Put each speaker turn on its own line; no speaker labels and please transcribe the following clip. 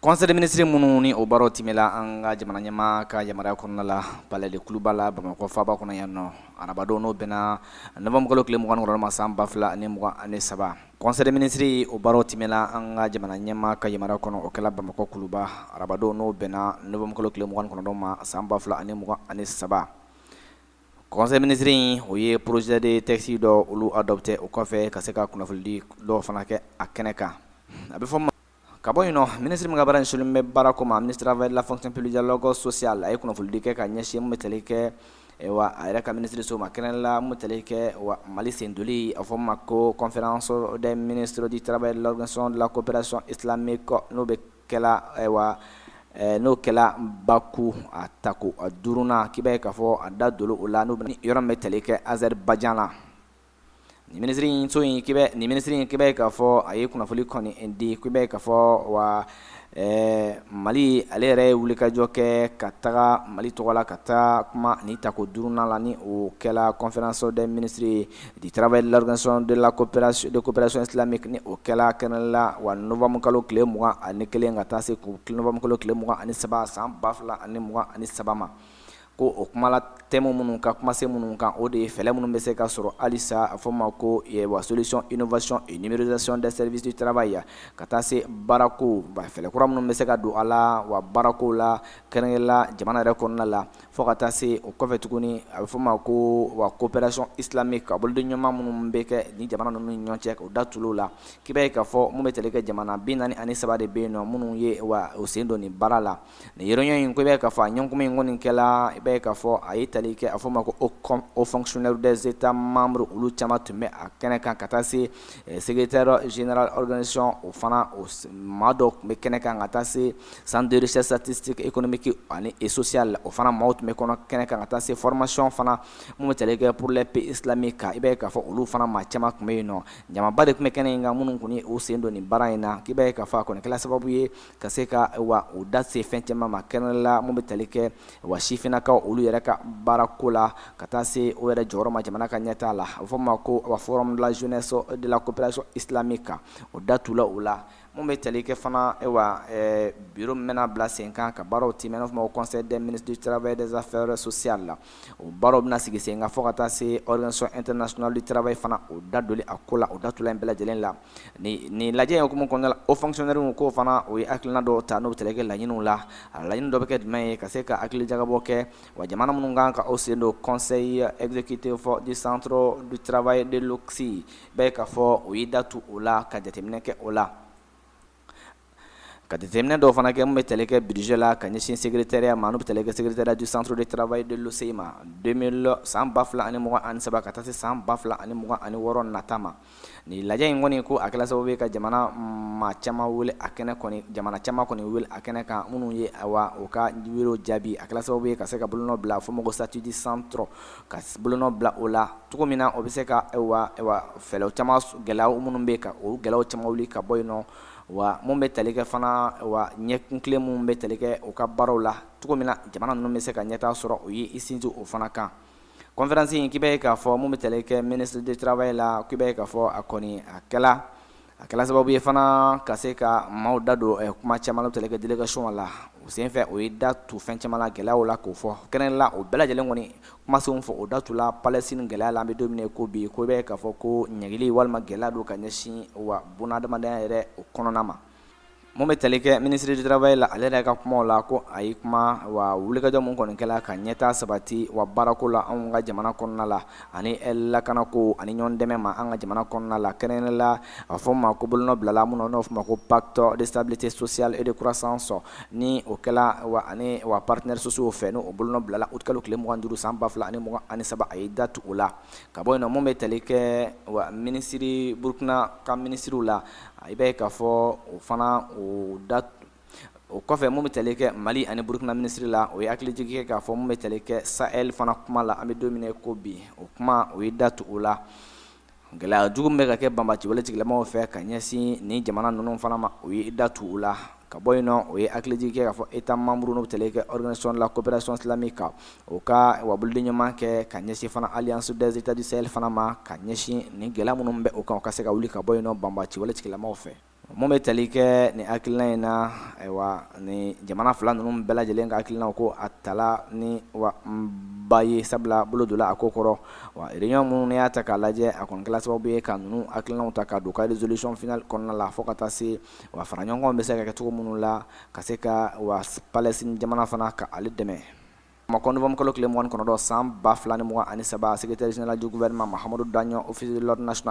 Conseil des ministres minnu ni o baaraw timɛla an ka jamana ɲɛmaa ka yamaruya kɔnɔna la, Palais de Kuluba la, Bamakɔ faaba kɔnɔ yan nɔ, arabadon, n'o bɛnna novembre kalo tile 29 ma, san 2023. Conseil des ministres, o baaraw timɛla an ka jamana ɲɛmaa ka yamaruya kɔnɔ. O kɛla Bamakɔ Kuluba arabadon, n'o bɛnna novembre kalo tile 29 ma, san 2023. Conseil ministre in, o ye projet de texte dɔ olu adopté. O kɔfɛ, ka se ka kunnafonidi dɔw fana kɛ a kɛnɛ kan. A bɛ fɔ ka bɔ yen nɔ, minisiri min ka baara ɲɛsinnen bɛ baarako ma, ministre de la Fonction publique, dialogue social, a ye kunnafonidi kɛ ka ɲɛsin mun bɛ tali kɛ wa a yɛrɛ ka minisiriso ma, kɛrɛnkɛrɛnnenya la mun bɛ tali kɛ wa Mali sendoli, a fɔ ma ko Conférence des ministres du travail de l'Organisation de la coopération islamique, n'o bɛ kɛla wa n'o kɛla Baku, a tako a duurunan. K'i b'a ye k'a fɔ a da don o la, n'o yɔrɔ min bɛ tali kɛ Azerbaïdjan la. Nin minisiri in so in, k'i nin minisiri in, k'i b'a ye k'a fɔ a ye kunnafoni kɔni di. K'i b'a ye k'a fɔ wa Mali, ale yɛrɛ ye wulikajɔ kɛ ka taga Mali tɔgɔ la, ka taa kuma ni tako duurunan la, ni o kɛla Conférence des ministres du travail de l'Organisation de la coopération de coopération islamique, ni o kɛla kɛnɛ la wa novembre kalo tile 21 ka taa se novembre kalo tile 23, san 2023 ma. Ko o kumala thème minnu kan, kumase minnu kan, o de ye fɛɛrɛ minnu bɛ se ka sɔrɔ halisa, a fɔ ma ko wa solution, innovation et numérisation des services du travail, ka taa se baarako fɛɛrɛ kura minnu bɛ se ka don a la wa baarako la, kɛrɛnkɛrɛnnenya la jamana yɛrɛ kɔnɔna la, fo ka taa se o kɔfɛ tuguni, a bɛ fɔ ma ko wa coopération islamique, ka bolodenɲɔgɔnma minnu bɛ kɛ ni jamana ninnu ni ɲɔgɔn cɛ, k'o da tulu la. K'i b'a ye k'a fɔ mun bɛ tali kɛ, jamana 43 de bɛ yen nɔ minnu ye wa o sen don nin baara la. Nin réunion in, ko i b'a ye k'a fɔ a ɲɔgɔn in kɔni kɛla, i b'a ye k'a fɔ a ye tali kɛ, a fɔ ma ko hauts fonctionnaires des États membres, olu caman tun bɛ a kɛnɛ kan, ka taa se secrétaire général organisation, o fana o maa dɔw tun bɛ kɛnɛ kan, ka taa se Centre de recherche statistique, économique ani et social, o fana maaw tun bɛ kɔnɔ kɛnɛ kan, ka taa se formation fana mun bɛ tali kɛ pour les pays islamiques, i b'a ye k'a fɔ olu fana maa caman tun bɛ yen nɔ. Jamaba de tun bɛ kɛnɛ in kan minnu tun ye u sen don nin baara in na. K'i b'a ye k'a fɔ a kɔni kɛla sababu ye ka se ka wa u da se fɛn caman ma, kɛrɛnkɛrɛnnenya la mun bɛ tali kɛ wa sifinnakaw olu yɛrɛ ka baarako la, ka taa se o yɛrɛ jɔyɔrɔ ma jamana ka ɲɛtaa la. A bɛ fɔ ma ko wa Forum de la jeunesse de la coopération islamique, o da t'u la. O la, mun bɛ tali kɛ fana wa bureau min bɛna bila sen kan ka baaraw timɛ, n'a fɔ ma ko Conseil des ministres du travail et des affaires sociales, o baaraw bɛna sigi sen kan, fo ka taa se Organisation internationale du travail fana, o da doli a ko la, o da tula in bɛɛ lajɛlen la. Nin lajɛ in hukumu kɔnɔna la, haut fonctionnaire ko fana, o ye hakilina dɔw ta, n'o bɛ tali kɛ laɲiniw la. A laɲini dɔ bɛ kɛ jumɛn ye? Ka se ka hakili jagabɔ kɛ wa jamana minnu kan ka o sen don Conseil exécutif du centre du travail de l'OCI, bɛɛ k'a fɔ o y'i da tu o la, ka jateminɛ kɛ o la, ka jateminɛ dɔw fana kɛ mun bɛ tali kɛ budget la ka ɲɛsin secrétariat ma, n'o bɛ tali kɛ secrétariat du centre de travail de l'OCI ma, 2000, san 2023 ka taa se san 2026 nata ma. Nin lajɛ in kɔni, ko a kɛla sababu ye ka jamana maa caman wele a kɛnɛ kɔni, jamana caman kɔni wele a kɛnɛ kan, minnu ye wa u ka welew jaabi. A kɛla sababu ye ka se ka bolonɔ bila fɔ ma ko statut du centre, ka bolonɔ bila o la cogo min na, o bɛ se ka wa fɛɛrɛw caman, gɛlɛyaw minnu bɛ ka o gɛlɛyaw caman wuli ka bɔ yen nɔ, wa mun bɛ tali kɛ fana wa ɲɛkunkile minnu bɛ tali kɛ u ka baaraw la, cogo min na jamana ninnu bɛ se ka ɲɛtaa sɔrɔ, o ye i sinsin o fana kan. Conférence in, k'i b'a ye k'a fɔ mun bɛ tali kɛ ministre du travail la, k'i b'a ye k'a fɔ a kɔni a kɛla sababu ye fana ka se ka maaw da don kuma caman na, tali kɛ délégation la. O senfɛ, o ye da tu fɛn caman la, gɛlɛyaw la, k'o fɔ kɛrɛnkɛrɛnnenya la. O bɛɛ lajɛlen kɔni kumasenw fɔ, o da tu la Palestine gɛlɛya la. An bɛ don min na ko bi, ko i b'a ye k'a fɔ ko ɲangili walima gɛlɛya don ka ɲɛsin wa bunadamadenya yɛrɛ o kɔnɔna ma. Mun bɛ tali kɛ ministre du travail la, ale yɛrɛ ka kumaw la, ko a ye kuma wa wulikajɔ mun kɔni kɛla ka ɲɛtaa sabati wa baarako la anw ka jamana kɔnɔna la, ani lakanako ani ɲɔgɔn dɛmɛ ma an ka jamana kɔnɔna la, kɛrɛnkɛrɛnnenya la a fɔ ma ko bolonɔ bilala mun na, n'o fɔ ma ko Pacte de stabilité sociale et de croissance, ni o kɛla wa ani wa partenaires sociaux fɛ, n'o bolonɔ bilala août kalo tile 25, san 2023, a ye da tu o la. Ka bɔ yen nɔ, mun bɛ tali kɛ wa minisiri, Burukina ka minisiriw la, i b'a ye k'a fɔ o fana o da o kɔfɛ, mun bɛ tali kɛ Mali ani Burukina minisiri la, o ye hakilijigin kɛ k'a fɔ mun bɛ tali kɛ Sahel fana kuma la, an bɛ don min na ko bi, o kuma o ye da tu o la. Gɛlɛya jugu min bɛ ka kɛ banbaci wale tigilamɔgɔw fɛ ka ɲɛsin nin jamana ninnu fana ma, o ye da tu o la. Ka bɔ yen nɔ, o ye hakilijigin kɛ k'a fɔ État membre, n'o bɛ tali kɛ Organisation de la coopération islamique, o ka wa bolodenɲɔgɔnma kɛ ka ɲɛsin fana Alliance des États du Sahel fana ma, ka ɲɛsin nin gɛlɛya minnu bɛ o kan, o ka se ka wuli ka bɔ yen nɔ banbaci wale tigilamɔgɔw fɛ. Mun bɛ tali kɛ nin hakilina in na, ayiwa, ni jamana fila ninnu bɛɛ lajɛlen ka hakilinaw ko a tala ni wa ba ye, sabula bolo donna a ko kɔrɔ. Wa réunion minnu n'i y'a ta k'a lajɛ, a kɔni kɛla sababu ye ka ninnu hakilinaw ta ka don ka résolution finale kɔnɔna la, fo ka taa se wa fara ɲɔgɔn bɛ se ka kɛ cogo minnu la ka se ka wa Palestine jamana fana ka ale dɛmɛ. Bamakɔ, novembre kalo tile 29 san 2023, secrétaire général du gouvernement Mahamadou Dagnon, office de l'ordre national.